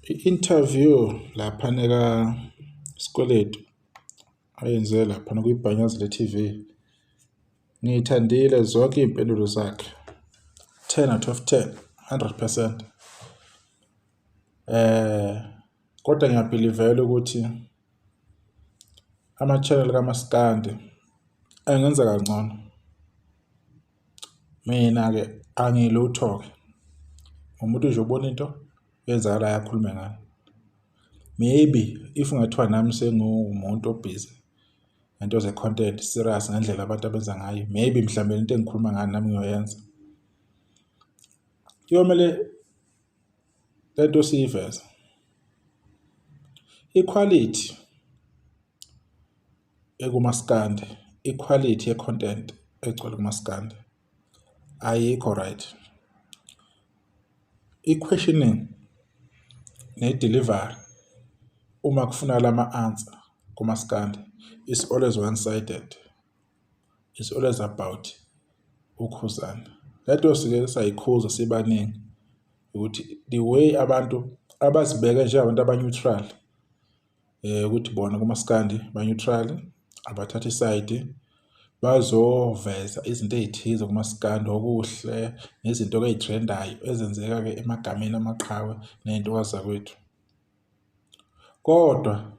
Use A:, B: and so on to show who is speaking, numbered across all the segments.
A: I-interview laphana kaSikweletu ayenze laphana kwiBhanyazi le-T_V, ngiyithandile zonke iy'mpendulo zakhe, 10 out of 10, 100%. Kodwa ngiyabhilivela ukuthi ama-channel kamaskandi angenza kangcono. Mina-ke angilutho-ke, umuntu nje obona into eyenzakalayo akhulume ngayo. Maybe if kungathiwa nami sengiwumuntu obhizi ngento ze-content serious ngendlela abantu abenza ngayo, maybe mhlawumbe into engikhuluma ngayo nami ngiyoyenza. Kuyomele lento siyiveze. Ikhwalithi ekumaskandi, ikhwalithi ye-content egcwele kumaskandi ayikho right. I-questioning ne-delivery uma kufunakala ama-answer kumaskandi is always one sided, is always about uKhuzani. Lento sike sayikhuza sibaningi ukuthi the way abantu abazibeke njengabantu aba-neutral, ukuthi bona kumaskandi ba-neutral, abathathi isayidi, bazoveza izinto ey'thize kumaskandi okuhle nezinto-ke ey'threndayo ezenzeka-ke emagameni amaqhawe ney'ntokazi zakwethu. Kodwa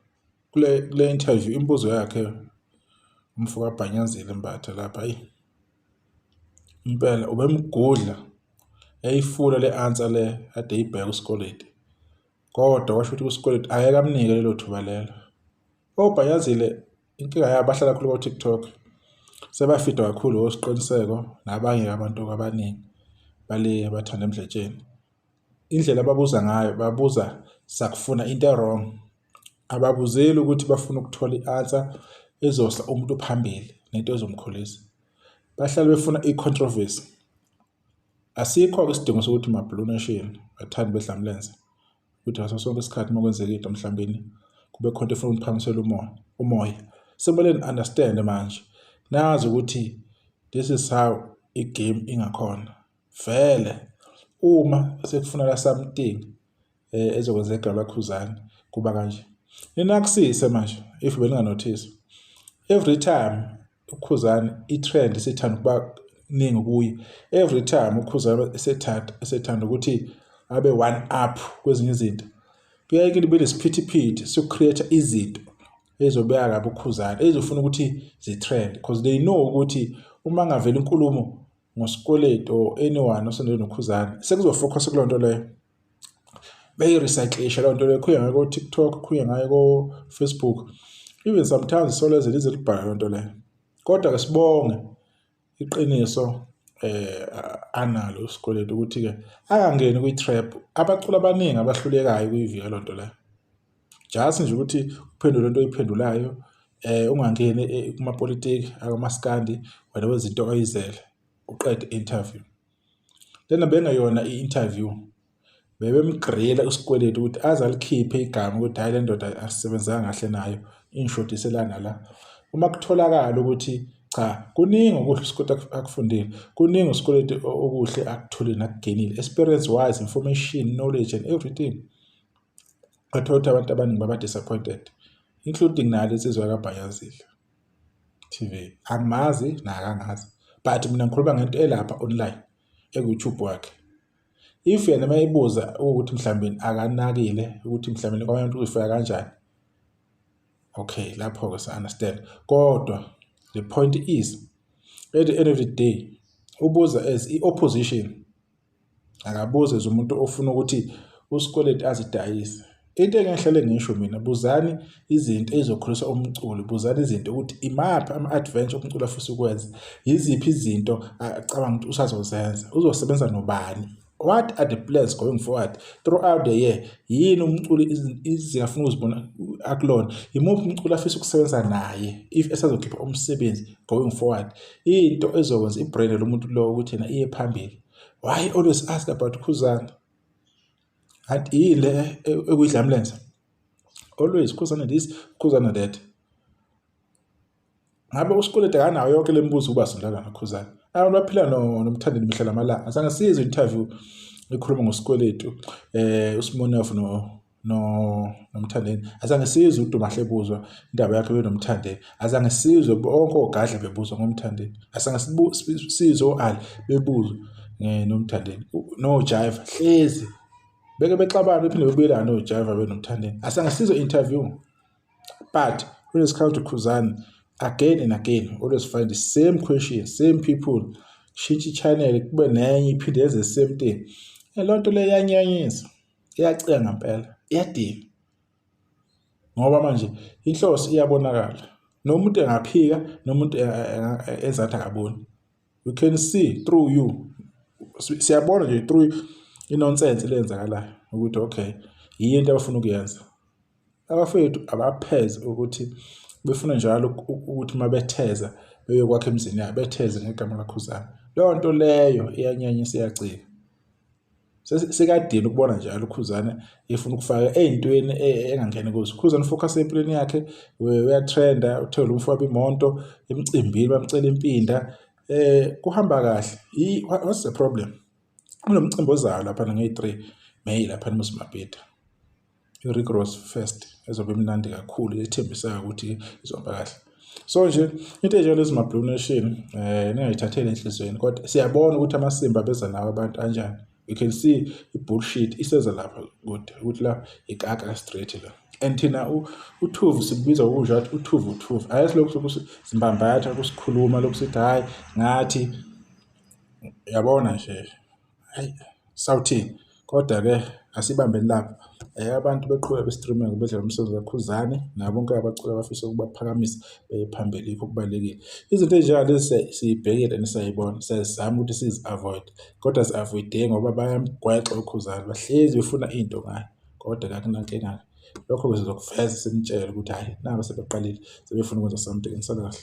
A: kule interview imibuzo yakhe umfo kaBhanyazile Mbatha lapha, eyi impela ubemgudla eyifuna le answer le ade eyibheka uSikweletu, kodwa kwasho ukuthi uSikweletu angeke amnike lelo thuba lelo. OBhanyazile inkinga yabo bahlala kakhulu ko-TikTok, sebafida kakhulu oSiqiniseko nabanye-ke abantu abaningi bale abathanda emdletsheni. Indlela ababuza ngayo, babuza sakufuna into e-wrong, ababuzeli ukuthi bafuna ukuthola i-answer ezosa umuntu phambili nento ezomkhulisa. Bahlale befuna i-controversy. Asikho-ke isidingo sokuthi ma-Blue Nation bathandi bedlamlenze ukuthi ngaso sonke isikhathi uma kwenzeka into mhlawumbeni kube khona into efuna ukuphakamisela umoya. Sekumele ni-understand manje, nazi ukuthi this is how i-game ingakhona. Vele uma sekufuneka something ezokwenza igama laKhuzani kuba kanje. Ninakisise manje if beninga-notice, every time uKhuzani i-trend isithanda ukuba ningi kuye, every time uKhuzani esethanda ukuthi abe one up kwezinye izinto, kuyaye kube nesiphithiphithi soku-create izinto ezobeka kabi uKhuzani, ezofuna ukuthi zi-trend because they know ukuthi uma kungavela inkulumo ngoSikweletu or anyone osondele noKhuzani sekuzo-focus kuleyo nto leyo. Beyi-recycle-isha leyo nto leyo, khuye ngayo ko-TikTok, khuye ngayo ko-Facebook, even sometimes iSolezwe lize libhale leyo nto leyo. Kodwa-ke sibonge iqiniso analo uSikweletu ukuthi-ke angangeni kwi-trap. Abaculi abaningi abahlulekayo ukuyivika leyo nto leyo. Just nje ukuthi uphendule into oyiphendulayo, ungangeni kumapolitiki akamaskandi, wena wenza into oyizele, uqede i-interview. Lena bekungeyona i-interview, bebemgrila uSikweletu ukuthi aze alikhiphe igama ukuthi hhayi le ndoda asisebenzanga kahle nayo, ingishodise la nala. Uma kutholakala ukuthi cha, kuningi okuhle uSikweletu akufundile, kuningi uSikweletu okuhle akutholile nakugenile, experience wise, information, knowledge and everything. Bathola ukuthi abantu abaningi baba-disappointed, including nayo le nsizwa kaBhanyazile TV. Angimazi naye akangazi, but mina ngikhuluma ngento elapha online eku-YouTube wakhe. If yena mayebuza ukuthi mhlawumbe akanakile ukuthi mhlawumbe kwabanye abantu uzifaka kanjani, okay lapho-ke sa-understand. Kodwa the point is at the end of the day ubuza as i-opposition, akabuze as umuntu ofuna ukuthi uSikweletu azidayise. Into engihlale ngisho mina, buzani izinto ey'zokhulisa umculo, buzani izinto ukuthi imaphi ama-adventure umculo afisa ukwenza, yiziphi izinto acabanga ukuthi usazozenza, uzosebenza nobani, what are the plans going forward throughout the year, yini umculi izinga afuna ukuzibona akulona, imuphi umculi afisa ukusebenza naye if esazokhipha umsebenzi going forward, into ezokwenza i-brand lomuntu lo ukuthi yena iye phambili. Why always ask about Khuzani? Kanti yini le ekuyidlamlenze? Always Khuzani this, Khuzani that. Ngabe uSikweletu akanayo yonke le mibuzo ukuba sondlana noKhuzani. Abantu baphila noMthandeni mihla namalanga. Azange sizwe interview ekhuluma ngoSikweletu, uSimonoff no No noMthandeni azange sizwe uDumahle ebuzwa indaba yakhe benoMthandeni, azange sizwe bonke oGadla bebuzwa ngoMthandeni, azange sizwe o-Ali bebuzwa noMthandeni noJaiva hlezi beke bexabana bephinde bebuyelane noJaiva benoMthandeni, azange sizwe interview. But when it's come to Khuzani, again and again always find the same question, same people, shintsha i-channel kube nenye iphinde yenze the same thing. Loo nto leyo iyanyanyisa, iyacika ngampela, iyadina ngoba manje inhloso iyabonakala, nomuntu engaphika nomuntu enzathi akaboni, we can see through you, siyabona nje through i-nonsense leyenzakalayo ukuthi okay, yiyo into abafuna ukuyenza. Abafowethu abapheze ukuthi befuna njalo ukuthi uma betheza beyokwakha emizini yabo betheze ngegama laKhuzani. Leyo nto leyo iyanyanyisa, iyacika. Sekadini ukubona njalo uKhuzani efuna ukufaka ey'ntweni engangeni kuzo. Ukhuzani focus empilweni yakhe, uyatrenda, uthole umfowabo imoto emcimbini bamcela impinda, kuhamba kahle. What's the problem? Kunomcimbi ozayo laphana ngeyi-3 May laphana eMuzi Mabhida, i-Rick Ross Fest ezobe imnandi kakhulu, ethembisayo ukuthi izohamba kahle. So nje into enjengalezi ma-Blue Nation ningayithatheli enhliziyweni, kodwa siyabona ukuthi amasimba abeza nawo abantu anjani. You can see i-bullshit iseza lapha kude ukuthi la ikaka straight la, and thina uthuvu sibubiza ngokunje wathi uthuvu uthuvu, ayisilokhu lokhu simbambatha kusikhuluma lokhu sithi hhayi ngathi yabona nje, hayi sawuthini. Kodwa-ke asibambeni lapho, abantu beqhubeka be-stream-e bedlala umsebenzi kaKhuzani nabo bonke abaculi abafisa ukubaphakamisa beye phambili, yikho okubalulekile. Izinto ey'njengalezi siyibhekile and siyayibona, siyazama ukuthi sizi-avoid, kodwa azi-avoid-eki ngoba bayamgwexa uKhuzani, bahlezi befuna into ngaye, kodwa-ke akunankinga-ke. Lokho-ke sizokuveza sinitshele ukuthi hhayi naba sebeqalile sebefuna ukwenza something. Nisale kahle.